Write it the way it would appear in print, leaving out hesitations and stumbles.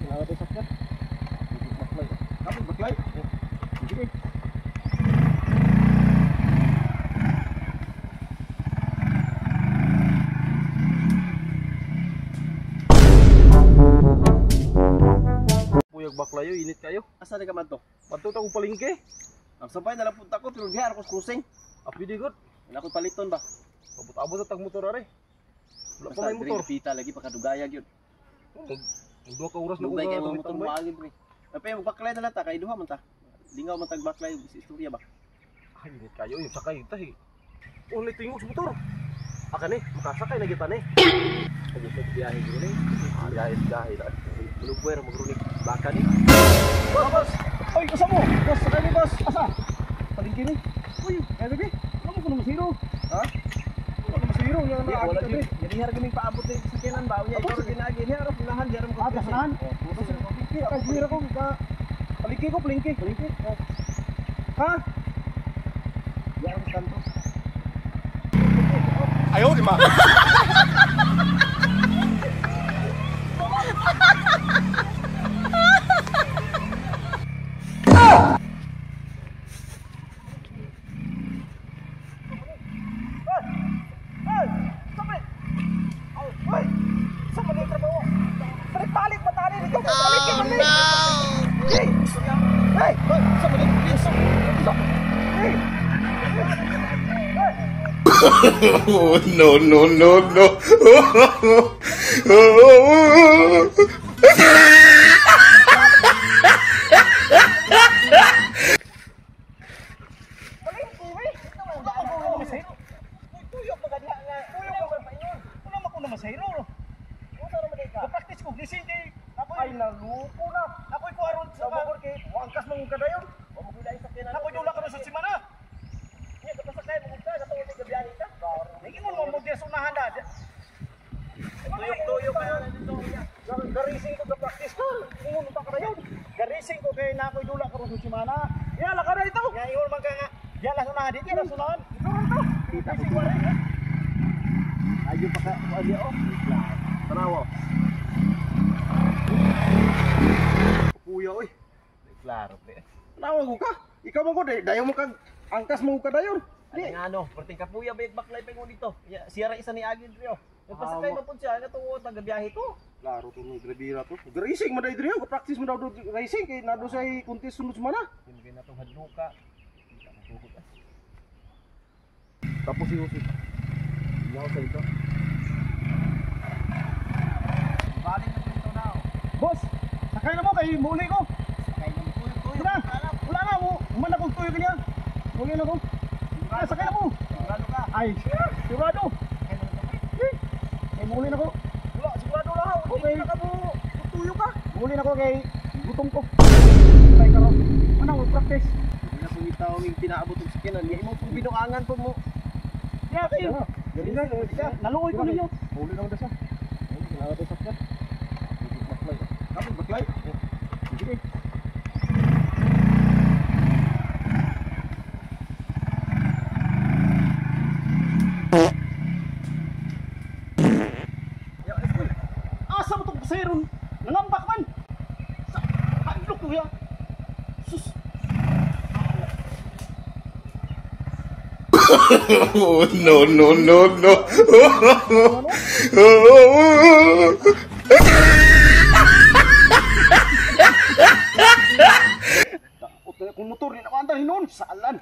Wala to sakyan. Baklay. Kapit baklay. Sige. Puyag baklayo, init kayo. Asa na ka man to? Padto ta kong palengke. Ang sabay na lang punta ko pero diha ako sa cruising. Api di god. Wala ko paliton ba? Abot-abot na tag motor are. Wala pa may motor. Pita lagi pakadugaya gyud. Mag duha ka oras na ko Dugay kay mga motor tambay. mo agin pre. Pero magbaklay na lang ta kay duha man ta. Lingaw man tag baklay sa istorya ba. Ay, init kayo yung sakay ta eh. Only tingog sa motor. Aka ni, makasakay na gyud ta ni. Ay sa biyahe gyud ni. Biyahe, biyahe na. Mulugwer magrunig baka ni. Boss! Oy, asa mo? Boss, sakay ni boss. Asa? Palengke ni. Uy, eh bebe. Wala mo kuno masiro. Ha? Wala ko masiro nga Di na wala agad gyud. Diri har gaming paabot ni sa kinan ba unya ikaw ginagi diha ra unahan diha ra mo. Ah, kasahan? Oh, cruising. Palengke, kay buwira ko ka. Palengke ko, palengke. Palengke. Ha? Diha ra sa kanto. Ayaw, di ma. Oh, no, no, no, no. Practice ko gising kay ay naluko na. Ako'y kuaron sa motor kay wangkas mong kadayon. Ako'y dula ka sa simana. Ingon mo mo diya unahan na. Tuyok-tuyok kayo na dito. Garising ko sa practice ko. Ingon mo pa kadayon. Garising ko kay na ako'y dula karon sa simana. Ya la kada dito. Ya ingon man ka nga. Diya la unahan dito la unahan. Ito ron to. Kita Garising ko rin. Ayo pa ka kuan oh. Tanawa. Kuya oy. Klaro pre. Tanawa ko ka. Ikaw man ko dayon mo kag angkas mo kadayon. Di nga ano, perting kapuya ba baklay pa dito. Siya ra isa ni Agin Rio. Nagpasakay pa pud siya nga taga biyahe to. Klaro to ni Grabira to. Racing man dai diri, practice man daw do racing kay nado say kunti sunod semana. Hindi kay natong hadluka. Tapos si Jose. Iyaw sa dito. Balik na dito na. Boss, sakay na mo kay muli ko. Sakay na mo tuyo. Wala, wala na mo. Man akong tuyo kanya. Muli na ko. Ah, sakay na mo. Sigurado ka. Ay, sigurado. Eh, muli na ko. Wala, sigurado lang. Okay. Hindi ka mo tuyo ka. Muli na ko kay gutom ko. Kay karon. Ano mo practice? Hindi na pumitaw ang pinaabot og sakinan. Niya imo pong binuangan po mo. Ya kayo. Dali na, naluoy ko ninyo. Muli na ko dasa. Wala to sakyan. Baklay. Kapit baklay. Sige. Asa mo itong pasayron? Nangambak man! Sa hadlok ko ya! Sus! Oh, no, no, no, no. Daot na akong motor, di na ko andar hinon! Saalan!